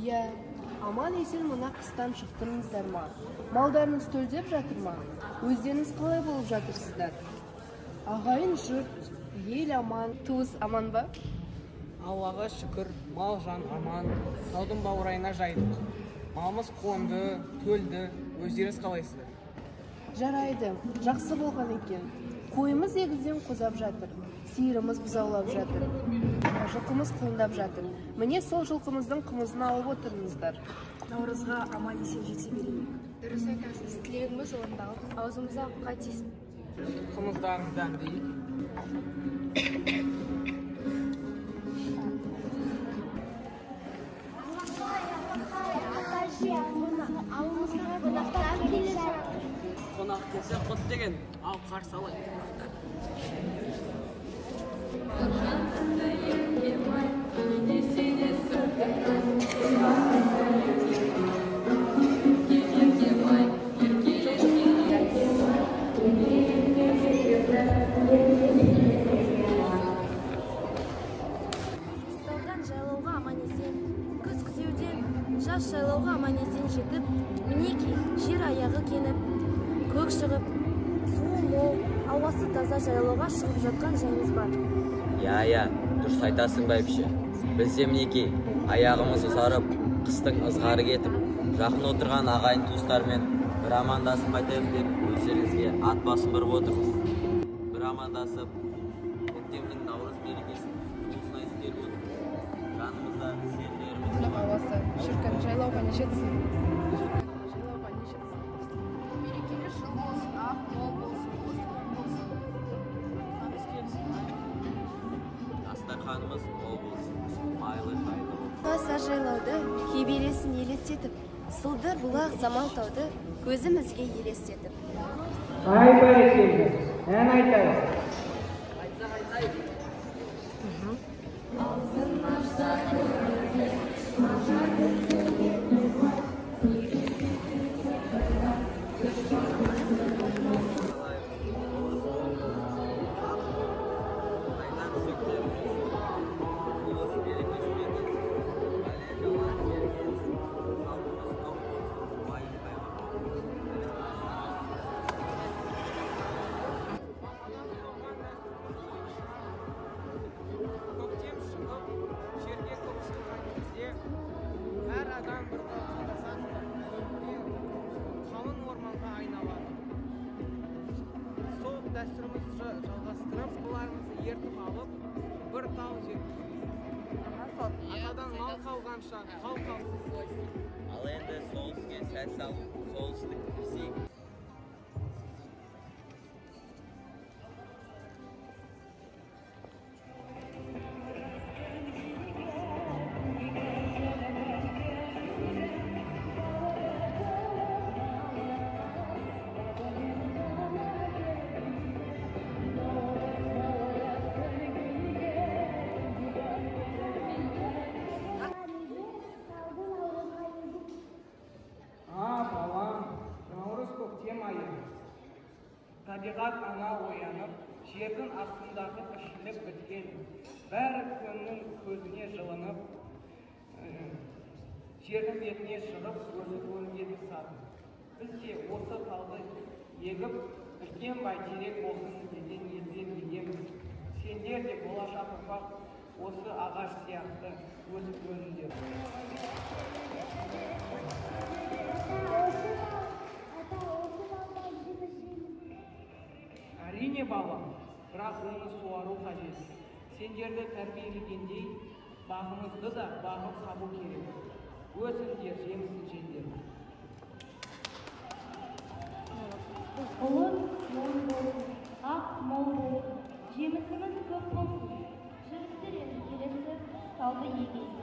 Иә, аман-есен мына қыстан шықтыңыздар ма? Малдарыңыз төлдеп жатыр ма? Өздеріңіз қалай болып жатырсыздар? Ағайын жұрт, ел аман, туыс аман ба? Аллаға шүкір, мал жан аман, таудың баурайына жайдық. Малымыз қонды, төлді, өздеріңіз қалайсыздар? Жарайды, жақсы болған екен. Қойымыз егізден қозап жатыр, сиырымыз бұзаулап жатыр, жылқымыз құлындап жатыр. Міне сол жылқымыздың қымызын алып отырыңыздар. Наурызға аман-есен жете берейік. Дұрыс айтасыз, тілегіміз орындалып, аузымызға аққа тисін. Қымыздарың дәмді екен. Ауылымызға қонақтар келе жатыр. Қонақ келсе құт деген, ал қарсы алайық. Қыстаудан жайлауға аман-есен, күз күзеуден жаз жайлауға аман-есен жетіп, мінекей жер аяғы кеніп, көк шығып, суы мол, ауасы таза жайлауға шығып жатқан жайымыз бар. Иә, дұрыс айтасың бәйбіше. Біз де мінекей аяғымыз ұзарып, қыстың ызғары кетіп, жақын отырған ағайын туыстармен бір амандасып қайтайық деп өздеріңізге ат басын бұрып отырмыз. Бір амандасып, көктемнің наурыз мерекесін туысын айтып келіп отырмыз. Жанымызда серілеріміз Қонақ ауасы, шіркін, жайлауға не жетсін? Жайлауға не жетсін? Берекелі жыл болсын, ақ мол болсын, ұлыс оң болсын. Айтқаныңыз келсін. Дастарханымыз мол болсын, майлы жайлы болсын. Аса жайлауды кебересін елестетіп, сылдыр бұлақ самал тауды көзімізге елестетіп. Ай, бәрекелді, ән айтайық. Айтсақ айтайық. Көктем шығып, жерге көк шыққан кезде әр адам бір тал қадаса, көктем қалың орманға айналады. Сол дәстүрімізді жалғастырып, балаларымызды ертіп алып, бір тал атадан мал қалғанша тал қалсын. Ал енді сол іске сәт салып, сол істі кірісейік. А, балам, наурыз көктем айы. Табиғат ана оянып, жердің астындағы тіршілік біткен. Бәрі күннің көзіне жылынып, жердің бетіне шығып, өсіп өнуге тырысады. Біз де осы талды егіп, үлкен бәйтерек болсын деген ниетпен егеміз. Сендер де болашақ ұрпақ осы ағаш сияқты өсіп өніңдер. Әрине балам, бірақ оны суару қажет. Сендерді тәрбиелегендей бағымызды да бағып қабу керек. Өсіңдер, жемісін жеңдер. Ұлыс мол болсын, ақ мол болсын, жемісіміз көп болсын. Жігіттер енді келесі талды егейік.